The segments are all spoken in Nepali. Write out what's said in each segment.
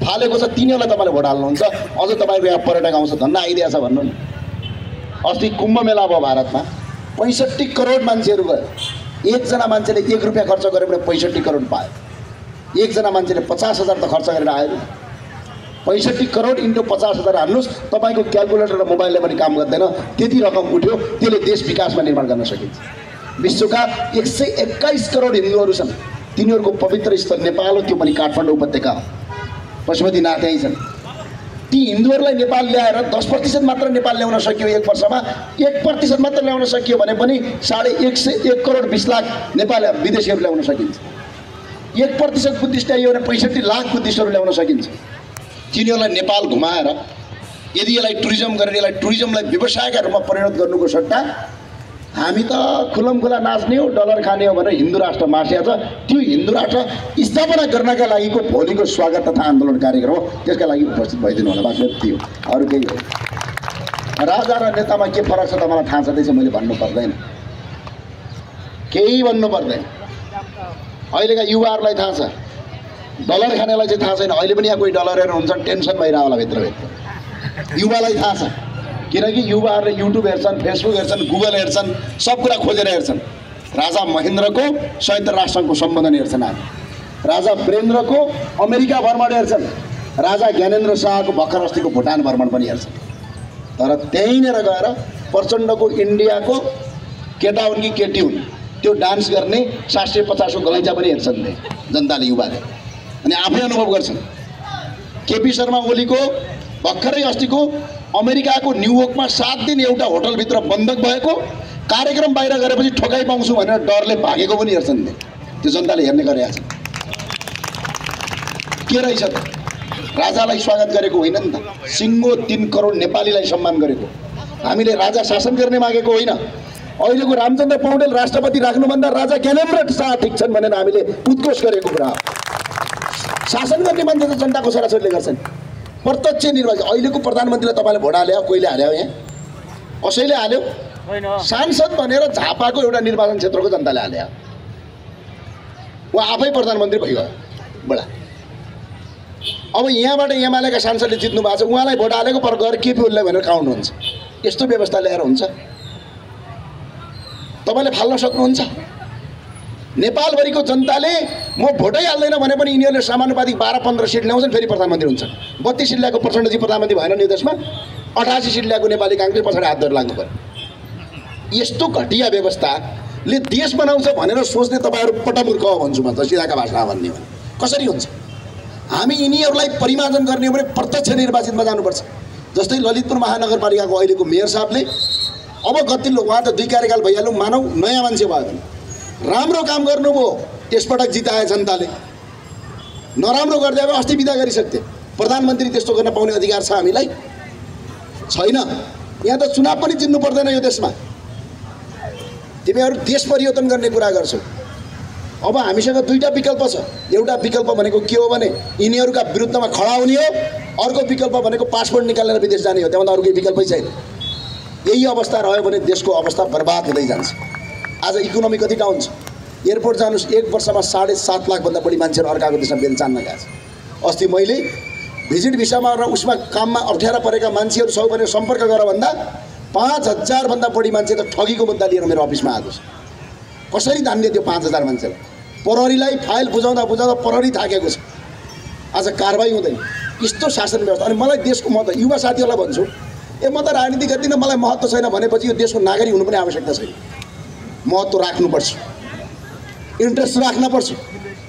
थालेको छ तिनीहरूलाई तपाईँले भोट हाल्नुहुन्छ। अझ तपाईँको यहाँ पर्यटक आउँछ धन्न आइदिएछ भन्नु नि। अस्ति कुम्भ मेला भयो भारतमा 65 करोड मान्छेहरू गयो। एकजना मान्छेले 1 रुपियाँ खर्च गरे भने 65 करोड पायो। एकजना मान्छेले 50,000 त खर्च गरेर आयो। 65 करोड इन्टु 50,000 हाल्नुहोस्, तपाईँको क्यालकुलेटर र मोबाइलले पनि काम गर्दैन। त्यति रकम उठ्यो, त्यसले देश विकासमा निर्माण गर्न सकिन्छ। विश्वका 121 करोड हिन्दूहरू छन्, तिनीहरूको पवित्र स्थल नेपाल हो, त्यो पनि काठमाडौँ उपत्यका हो। पशुपतिनाथ यहीँ छन्। ती हिन्दूहरूलाई नेपाल ल्याएर 10% मात्र नेपाल ल्याउन सकियो। 1 वर्षमा 1% मात्र ल्याउन सकियो भने पनि 1.1 करोड 20 लाख नेपाल विदेशीहरू ल्याउन सकिन्छ। 1% बुद्धिस्ट ल्यायो भने 65 लाख बुद्धिस्टहरू ल्याउन सकिन्छ। तिनीहरूलाई नेपाल घुमाएर यदि यसलाई टुरिज्म गरेर यसलाई टुरिज्मलाई व्यवसायका रूपमा परिणत गर्नुको सट्टा हामी त खुलमखुला नाच्ने हो, डलर खाने हो भनेर हिन्दू राष्ट्र मासिया छ। त्यो हिन्दू राष्ट्र स्थापना गर्नका लागिको भोलिको स्वागत तथा आन्दोलन कार्यक्रम हो। त्यसका लागि उपस्थित भइदिनु होला। बाँकी यति हो, अरू केही हो। राजा र नेतामा के फरक छ तपाईँलाई थाहा छ? त्यसो मैले भन्नु पर्दैन, केही भन्नु पर्दैन। अहिलेका युवाहरूलाई थाहा छ, डलर खानेलाई चाहिँ थाहा छैन। अहिले पनि यहाँ कोही डलरहरू हुन्छन्, टेन्सन भइरह होला भित्रभित्र। युवालाई थाहा छ, किनकि युवाहरूले युट्युब हेर्छन्, फेसबुक हेर्छन्, गुगल हेर्छन्, सब कुरा खोजेर हेर्छन्। राजा महेन्द्रको संयुक्त राष्ट्रको सम्बोधन हेर्छन् हामी। राजा वीरेन्द्रको अमेरिका भ्रमण हेर्छन्। राजा ज्ञानेन्द्र शाहको भर्खर अस्तिको भुटान भ्रमण पनि हेर्छन्। तर त्यहीँनिर गएर प्रचण्डको इन्डियाको केटा हुन् कि केटी हुन् त्यो डान्स गर्ने शास्त्रीय 50 गलैँचा पनि हेर्छन् जनताले, युवाले, अनि आफै अनुभव गर्छन्। केपी शर्मा ओलीको भर्खरै अस्तिको अमेरिकाको न्युयोर्कमा 7 दिन एउटा होटलभित्र बन्धक भएको कार्यक्रम बाहिर गरेपछि ठोकाइ पाउँछु भनेर डरले भागेको पनि हेर्छन्। त्यो जनताले हेर्ने गरेका छन्। के रहेछ त? राजालाई स्वागत गरेको होइन नि त, सिङ्गो 3 करोड नेपालीलाई सम्मान गरेको। हामीले राजा शासन गर्ने मागेको होइन। अहिलेको रामचन्द्र पौडेल राष्ट्रपति राख्नुभन्दा राजा ज्ञानेन्द्र शाह ठिक छन् भनेर हामीले उद्घोष गरेको कुरा हो। शासन गर्ने मान्छे त जनताको छोराछोरीले गर्छन्। प्रत्यक्ष निर्वाचित अहिलेको प्रधानमन्त्रीलाई तपाईँले भोट हाल्यो? कहिले हाल्यो? यहाँ कसैले हाल्यो? सांसद भनेर झापाको एउटा निर्वाचन क्षेत्रको जनताले हाल्यो। उहाँ आफै प्रधानमन्त्री भइगयो बडा। अब यहाँबाट एमालेका सांसदले जित्नु भएको छ, उहाँलाई भोट हालेको पर गएर केपी ओलीलाई भनेर काउन्ट हुन्छ। यस्तो व्यवस्था ल्याएर हुन्छ? तपाईँले फाल्न सक्नुहुन्छ? नेपालभरिको जनताले म भोटै हाल्दैन भने पनि यिनीहरूले समानुपातिक 12-15 सिट ल्याउँछन्, फेरि प्रधानमन्त्री हुन्छन्। 32 सिट ल्याएको प्रचण्डजी प्रधानमन्त्री भएन नि देशमा? 88 सिट ल्याएको नेपाली काङ्ग्रेस पछाडि हात धरेर लाग्नु पर्यो। यस्तो घटिया व्यवस्थाले देश बनाउँछ भनेर सोच्ने तपाईँहरू पटमूर्ख हो भन्छु म त, सिधाका भाषामा भन्ने हो भने। कसरी हुन्छ? हामी यिनीहरूलाई परिमार्जन गर्ने हो भने प्रत्यक्ष निर्वाचितमा जानुपर्छ। जस्तै ललितपुर महानगरपालिकाको अहिलेको मेयर साहबले अब गतिलो, उहाँ त 2 कार्यकाल भइहाल्नु, मानौ नयाँ मान्छे भयो भने राम्रो काम गर्नुभयो, त्यसपटक जिताए जनताले। नराम्रो गर्दै अब अस्ति बिदा गरिसक्थे। प्रधानमन्त्री त्यस्तो गर्न पाउने अधिकार छ हामीलाई? छैन। यहाँ त चुनाव पनि जित्नु पर्दैन यो देशमा। तिमीहरू देश परिवर्तन गर्ने कुरा गर्छौ। अब हामीसँग 2टा विकल्प छ। एउटा विकल्प भनेको के हो भने यिनीहरूका विरुद्धमा खडा हुने हो, अर्को विकल्प भनेको पासपोर्ट निकालेर विदेश जाने हो। त्यहाँभन्दा अरू केही विकल्पै छैन। यही अवस्था रह्यो भने देशको अवस्था बर्बाद हुँदै जान्छ। आज इकोनोमी कति डाउन छ? एयरपोर्ट जानुहोस्, 1 वर्षमा 7.5 लाखभन्दा बढी मान्छेहरू अर्काको देशमा बेलचान गएको छ। अस्ति मैले भिजिट भिसामा र उसमा काममा अप्ठ्यारा परेका मान्छेहरू छौ भने सम्पर्क गर भन्दा 5000 भन्दा बढी मान्छे त ठगीको मुद्दा लिएर मेरो अफिसमा आएको छ। कसरी धान्ने त्यो 5000 मान्छेलाई? प्रहरीलाई फाइल बुझाउँदा बुझाउँदा प्रहरी थाकेको छ। आज कारबाही हुँदैन। यस्तो शासन व्यवस्था। अनि मलाई देशको, म त युवा साथीहरूलाई भन्छु, म त राजनीति गर्दिनँ, मलाई महत्त्व छैन भनेपछि यो देशको नागरिक हुनु पनि आवश्यकता छैन। महत्त्व राख्नुपर्छ, इन्ट्रेस्ट राख्नुपर्छ।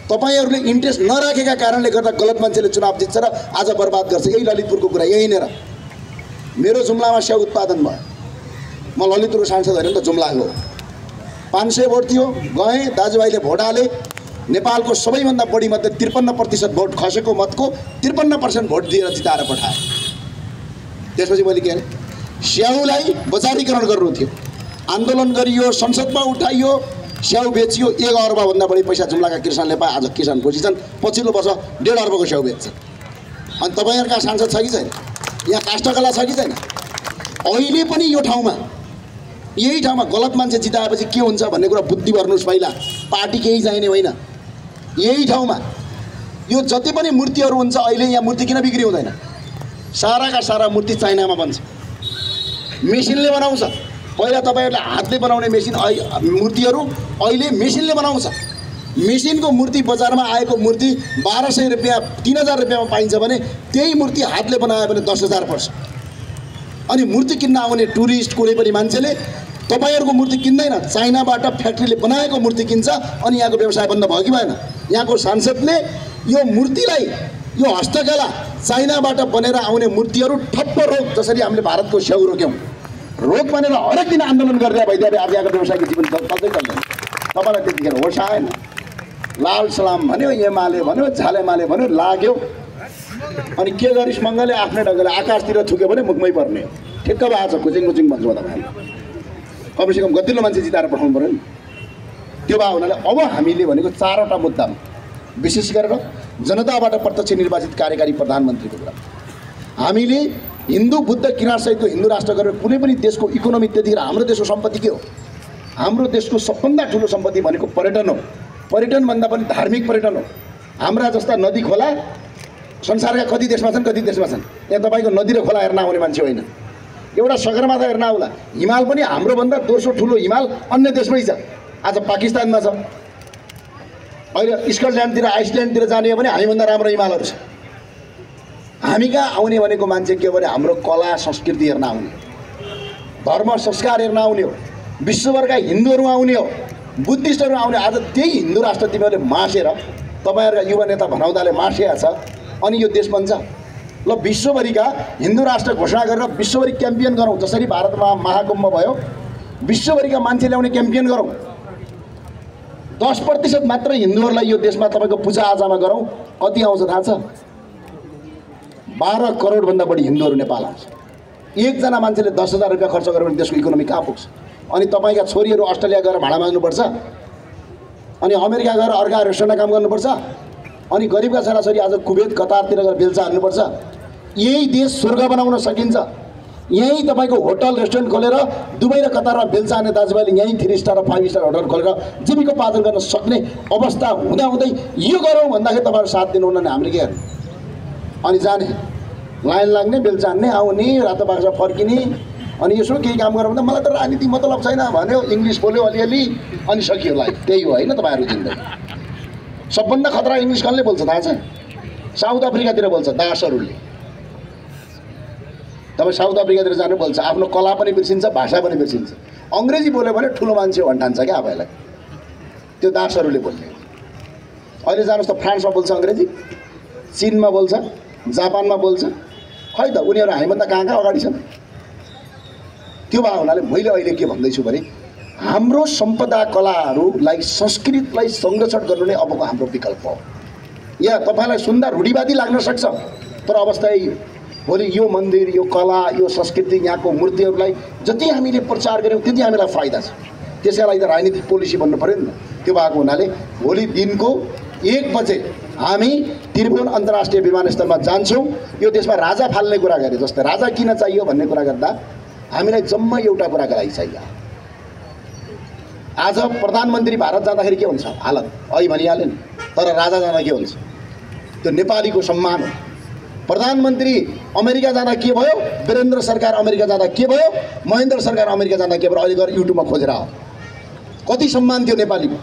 तपाईँहरूले इन्ट्रेस्ट नराखेका कारणले गर्दा गलत मान्छेले चुनाव जित्छ र आज बर्बाद गर्छ। यही ललितपुरको कुरा। यहीँनिर मेरो जुम्लामा स्याउ उत्पादन भयो। म ललितपुरको सांसद होइन त, जुम्लाको 500 भोट थियो, गएँ, दाजुभाइले भोट हाले। नेपालको सबैभन्दा बढी मध्ये 53% भोट खसेको मतको 53% भोट दिएर जिताएर पठाए। त्यसपछि मैले के भने स्याउलाई बजारीकरण गर्नु थियो। आन्दोलन गरियो, संसदमा उठाइयो, स्याउ बेचियो। 1 अर्बभन्दा बढी पैसा जुम्लाका किसानले पाए। आज किसान खुसी छन्। पछिल्लो वर्ष 1.5 अर्बको स्याउ बेच्छन्। अनि तपाईँहरूका सांसद छ कि छैन? यहाँ काष्ठकला छ कि छैन? अहिले पनि यो ठाउँमा, यही ठाउँमा गलत मान्छे जिताएपछि के हुन्छ भन्ने कुरा बुद्धि भर्नुहोस्। पहिला पार्टी केही चाहिने होइन। यही ठाउँमा यो जति पनि मूर्तिहरू हुन्छ अहिले यहाँ मूर्ति किन बिक्री हुँदैन? साराका सारा मूर्ति चाइनामा बन्छ, मेसिनले बनाउँछ। पहिला तपाईँहरूले हातले बनाउने मेसिन मूर्तिहरू अहिले मेसिनले बनाउँछ। मेसिनको मूर्ति बजारमा आएको मूर्ति 1200 रुपियाँ 3000 रुपियाँमा पाइन्छ भने त्यही मूर्ति हातले बनायो भने 10,000 पर्छ। अनि मूर्ति किन्न आउने टुरिस्ट कुनै पनि मान्छेले तपाईँहरूको मूर्ति किन्दैन, चाइनाबाट फ्याक्ट्रीले बनाएको मूर्ति किन्छ अनि यहाँको व्यवसाय बन्द भयो कि भएन? यहाँको सांसदले यो मूर्तिलाई, यो हस्तकला चाइनाबाट बनेर आउने मूर्तिहरू ठप्प रोक, जसरी हामीले भारतको स्याउ रोक्यौँ, रोक भनेर हरेक दिन आन्दोलन गरेर भइदिए आज यहाँको व्यवसायको जीवन चल्दै चल्दैन। तपाईँलाई त्यतिखेर होस आएन। लाल सलाम भन्यो, एमाले भन्यो, झालेमाले भन्यो, लाग्यो। अनि के गरिस् मङ्गलले आफ्नै ढङ्गले आकाशतिर थुक्यो भने मुखमै पर्ने हो। ठिक्क भएको छ, कुचिङ कुचिङ भन्छु म तपाईँलाई। कमसेकम गतिलो मान्छे जिताएर पठाउनु पऱ्यो नि। त्यो भएको हुनाले अब हामीले भनेको 4वटा मुद्दामा, विशेष गरेर जनताबाट प्रत्यक्ष निर्वाचित कार्यकारी प्रधानमन्त्रीको कुरा, हामीले हिन्दू बुद्ध किराँतसहितको हिन्दू राष्ट्र गरेर कुनै पनि देशको इकोनोमी, त्यतिखेर हाम्रो देशको सम्पत्ति के हो? हाम्रो देशको सबभन्दा ठुलो सम्पत्ति भनेको पर्यटन हो। पर्यटनभन्दा पनि धार्मिक पर्यटन हो। हाम्रा जस्ता नदी खोला संसारका कति देशमा छन्, कति देशमा छन्। यहाँ तपाईँको नदी र खोला हेर्न आउने मान्छे होइन। एउटा सगरमाथा हेर्न आउला। हिमाल पनि हाम्रोभन्दा दोस्रो ठुलो हिमाल अन्य देशमै छ, आज पाकिस्तानमा छ। अहिले स्कटल्यान्डतिर आइसल्यान्डतिर जाने हो भने हामीभन्दा राम्रो हिमालहरू छ। हामी कहाँ आउने भनेको मान्छे के हो भने हाम्रो कला संस्कृति हेर्न आउने, धर्म संस्कार हेर्न आउने हो, विश्वभरका हिन्दूहरू आउने हो, बुद्धिस्टहरू आउने। आज त्यही हिन्दू राष्ट्र तिमीहरूले मासेर, तपाईँहरूका युवा नेता भनाउँदाले मासिया छ अनि यो देश बन्छ। ल विश्वभरिका हिन्दू राष्ट्र घोषणा गरेर विश्वभरि क्याम्पियन गरौँ, जसरी भारतमा महाकुम्भ भयो, विश्वभरिका मान्छे ल्याउने क्याम्पियन गरौँ। 10% मात्र हिन्दूहरूलाई यो देशमा तपाईँको पूजाआजामा गरौँ, कति आउँछ थाहा छ? 12 करोडभन्दा बढी हिन्दूहरू नेपाल आउँछ। एकजना मान्छेले 10,000 रुपियाँ खर्च गर्यो भने देशको इकोनोमी कहाँ पुग्छ? अनि तपाईँका छोरीहरू अस्ट्रेलिया गएर भाडा माग्नुपर्छ, अनि अमेरिका गएर अर्का रेस्टुरेन्टमा काम गर्नुपर्छ, अनि गरिबका छोराछोरी आज कुवेत कतारतिर गएर बेल्चा हान्नुपर्छ। यही देश स्वर्ग बनाउन सकिन्छ। यहीँ तपाईँको होटल रेस्टुरेन्ट खोलेर दुबई र कतारमा बेल्चा हान्ने दाजुभाइले यहीँ 3 स्टार र 5 स्टार होटल खोलेर जीविकोपार्जन गर्न सक्ने अवस्था हुँदाहुँदै यो गरौँ भन्दाखेरि तपाईँहरू साथ दिनुहुन्न भने हामीले के गर्ने? अनि जाने, लाइन लाग्ने, बेल्चा हान्ने, आउने, रातो बाक्सा फर्किने, अनि यसो केही काम गरौँ भन्दा मलाई त राजनीति मतलब छैन भन्यो, इङ्ग्लिस बोल्यो अलिअलि, अनि सकियो लाइफ। त्यही हो होइन तपाईँहरू जिन्दगी? सबभन्दा खतरा इङ्ग्लिस कसले बोल्छ थाहा छ? साउथ अफ्रिकातिर बोल्छ दासहरूले। तपाईँ साउथ अफ्रिकातिर जानु बोल्छ, आफ्नो कला पनि बिर्सिन्छ, भाषा पनि बिर्सिन्छ। अङ्ग्रेजी बोल्यो भने ठुलो मान्छे भन्ठान्छ क्या आफैलाई, त्यो दासहरूले बोल्ने। अहिले जानुहोस् त फ्रान्समा बोल्छ अङ्ग्रेजी, चिनमा बोल्छ, जापानमा बोल्छ। खै त उनीहरू हामीभन्दा कहाँ कहाँ अगाडि छन्। त्यो भएको हुनाले मैले अहिले के भन्दैछु भने हाम्रो सम्पदा कलाहरूलाई, संस्कृतिलाई संरक्षण गर्नु नै अबको हाम्रो विकल्प हो। यहाँ तपाईँलाई सुन्दा रूढिवादी लाग्न सक्छ, तर अवस्था यही हो। भोलि यो मन्दिर, यो कला, यो संस्कृति, यहाँको मूर्तिहरूलाई जति हामीले प्रचार गऱ्यौँ त्यति हामीलाई फाइदा छ। त्यसका लागि त राजनीतिक पोलिसी बन्नु पऱ्यो नि त। त्यो भएको हुनाले भोलि दिनको 1 बजे हामी त्रिभुवन अन्तर्राष्ट्रिय विमानस्थलमा जान्छौँ। यो देशमा राजा फाल्ने कुरा गरे जस्तै राजा किन चाहियो भन्ने कुरा गर्दा हामीलाई जम्मा एउटा कुराको लागि चाहियो। आज प्रधानमन्त्री भारत जाँदाखेरि के हुन्छ हालत? अहिले भनिहाल्यो नि। तर राजा जाँदा के हुन्छ? त्यो नेपालीको सम्मान हो। प्रधानमन्त्री अमेरिका जाँदा के भयो? वीरेन्द्र सरकार अमेरिका जाँदा के भयो? महेन्द्र सरकार अमेरिका जाँदा के भयो? अहिले गएर युट्युबमा खोजेर आऊ। कति सम्मान थियो नेपालीको?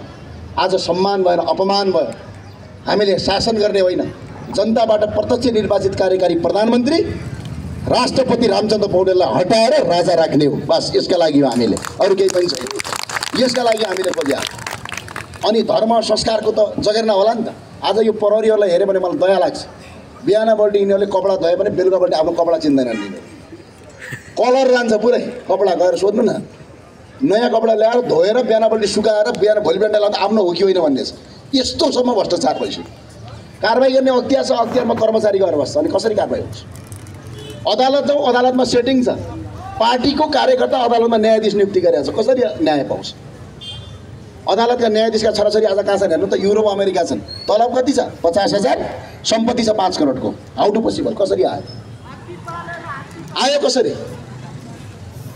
आज सम्मान भएन, अपमान भयो। हामीले शासन गर्ने होइन, जनताबाट प्रत्यक्ष निर्वाचित कार्यकारी प्रधानमन्त्री राष्ट्रपति रामचन्द्र पौडेललाई हटाएर राजा राख्ने हो। बस यसका लागि हो हामीले, अरू केही पनि छैन। यसका लागि हामीले खोज्या। अनि धर्म संस्कारको त जगेर्ना होला नि त। आज यो प्रहरीहरूलाई हेऱ्यो भने मलाई दया लाग्छ। बिहानपल्ट यिनीहरूले कपडा धोयो भने बेलुकापल्ट आफ्नो कपडा चिन्दैनन्। यिनीहरू कलर जान्छ पुरै। कपडा गएर सोध्नु न, नयाँ कपडा ल्याएर धोएर बिहानपल्ट सुकाएर बिहान भोलि बिहान लाउँदा आफ्नो हो कि होइन भन्ने छ। यस्तोसम्म भ्रष्टाचार भइसक्यो। कारबाही गर्ने अख्तियार छ, अख्तियारमा कर्मचारी गएर बस्छ। अनि कसरी कारबाही हुन्छ? अदालत जाउँ, अदालतमा सेटिङ छ। पार्टीको कार्यकर्ता अदालतमा न्यायाधीश नियुक्ति गरेको छ, कसरी न्याय पाउँछ? अदालतका न्यायाधीशका छोराछोरी आज कहाँ छन् हेर्नु त? युरोप अमेरिका छन्। तलब कति छ? 50,000। सम्पत्ति छ 5 करोडको। How to possible? कसरी आयो? आयो कसरी?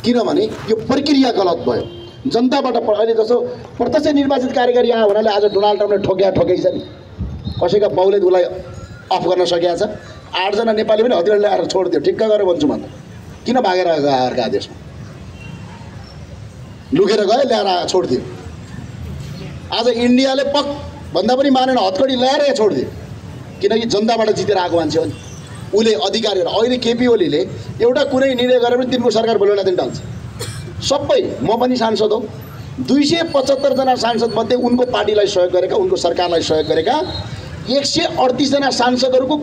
किनभने यो प्रक्रिया गलत भयो। जनताबाट अहिले जस्तो प्रत्यक्ष निर्वाचित कार्यकारी आयो भन्नाले आज डोनाल्ड ट्रम्पले ठोक्या ठोकै छ नि। कसैका बाउले उसलाई अफ गर्न सकिएको छ। 8 जना नेपाली पनि हतियार ल्याएर छोडिदियो, ठिक्क गरेर भन्छु म त। किन भागेर गयो अर्का देशमा? लुकेर गयो, ल्याएर छोडिदियो। आज इन्डियाले पक भन्दा पनि मानेन, हतकडी ल्याएर छोडिदियो, किनकि जनताबाट जितेर आएको मान्छे हो नि। उसले अधिकारीहरू अहिले केपी ओलीले एउटा कुनै निर्णय गरेर पनि तिनको सरकार भोलिवटा दिन टाल्छ। सबै, म पनि सांसद हो, 275 जना सांसद मध्ये उनको पार्टीलाई सहयोग गरेका, उनको सरकारलाई सहयोग गरेका 138 जना सांसदहरूको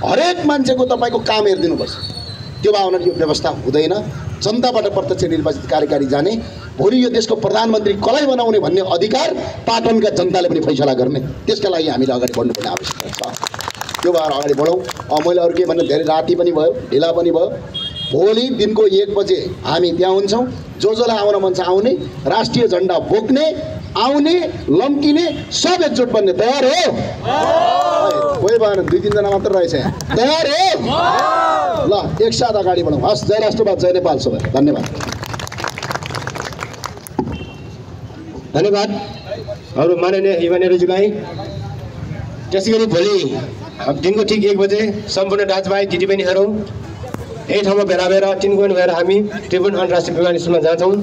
हरेक मान्छेको तपाईँको काम हेरिदिनुपर्छ। त्यो भावना यो व्यवस्था हुँदैन। जनताबाट प्रत्यक्ष निर्वाचित कार्यकारी जाने, भोलि यो देशको प्रधानमन्त्री कसलाई बनाउने भन्ने अधिकार पाटनका जनताले पनि फैसला गर्ने, त्यसका लागि हामीले अगाडि बढ्नुपर्ने आवश्यकता छ। त्यो भएर अगाडि बढौँ। मैले अरू के भन्ने, धेरै राति पनि भयो, ढिला पनि भयो। भोलि दिनको 1 बजे हामी त्यहाँ हुन्छौँ। जसलाई आउन मन छ आउने, राष्ट्रिय झन्डा बोक्ने, आउने, लम्किने, सब एकजुट बन्ने। तयार हो? कोही भएन, 2-3 जना मात्र रहेछ यहाँ। तयार हो? ल, एकसाथ अगाडि बढौँ। हस्, जय राष्ट्रवाद, जय नेपाल सबै। धन्यवाद। धन्यवाद अरू माननीय युवानेहरूलाई। त्यसै गरी भोलि दिनको ठिक 1 बजे सम्पूर्ण दाजुभाइ दिदीबहिनीहरू यही ठाउँमा भेला भएर टिनगोन भएर हामी त्रिभुवन अन्तर्राष्ट्रिय विमानस्थलमा जान्छौँ।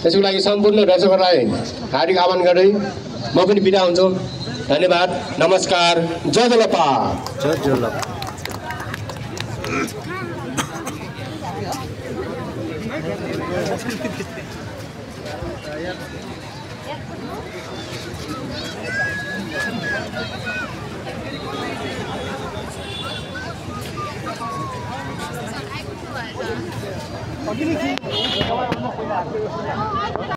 त्यसको लागि सम्पूर्ण दर्शकहरूलाई हार्दिक आह्वान गर्दै म पनि बिदा हुन्छु। धन्यवाद, नमस्कार, जय जलपा। जय जलपा।